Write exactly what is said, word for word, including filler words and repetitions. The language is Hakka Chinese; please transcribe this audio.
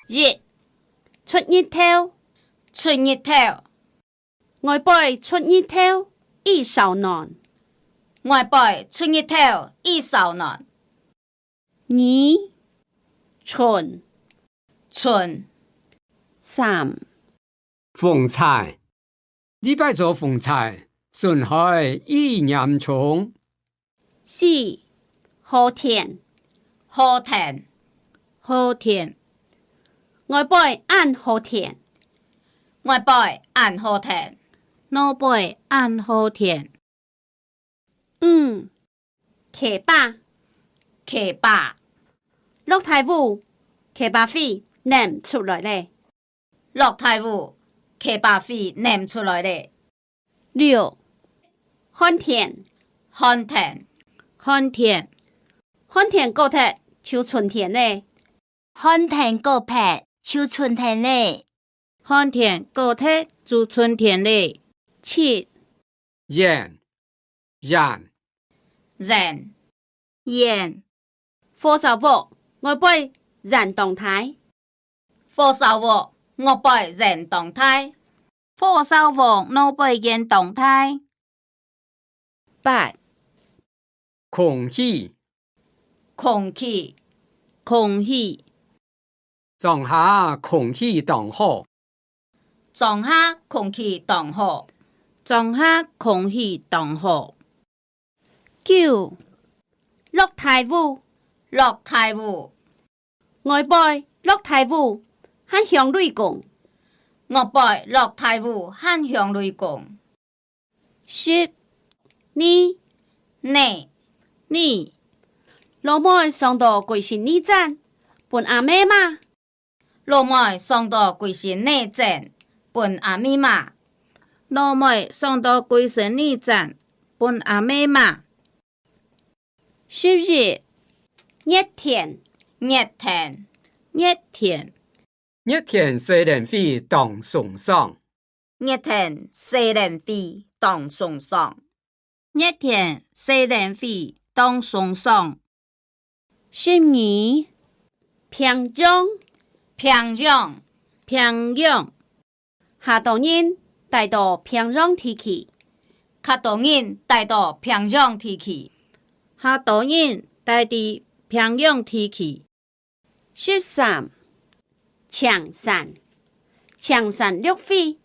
一、出日頭。出日頭。外背出日頭，雨燒暖。外背出日頭，雨燒暖。二、春。春。三、風搓。禮拜早風搓，脣海雨黏沖。 四、好天。好天。好天。外背恁好天。外背恁好天。外背恁好天。五、溪壩。溪壩。落大雨，溪壩水淰出來咧。落大雨，溪壩水淰出來咧。 六、旱天。旱天。旱天。旱天過忒就春天咧。旱天過忒就春天咧。旱天過忒就春天咧。七、煙。煙。煙。煙。 火燒屋，外背煙當大。火燒屋，外背煙當大。火燒屋，外背煙當大。八、空氣。空氣。空氣。 莊下空氣當好。莊下空氣當好。莊下空氣當好。九、落大雨。落大雨。外背落大雨，還響雷公。外背落大雨，還響雷公。 十、呢。呢。呢。老妹送到歸身呢棧，分阿姆罵。老妹送到歸身呢棧，分阿姆罵。老妹送到歸身呢棧，分阿姆罵。 十一、熱天。熱天。熱天。熱天洗冷水當鬆爽。熱天洗冷水當鬆爽。熱天洗冷水當鬆爽。十二、平洋。平洋。平洋。 較多人戴到平洋地區。較多人戴到平洋地區。較多人戴在平洋地區。十三、青山。青山綠水，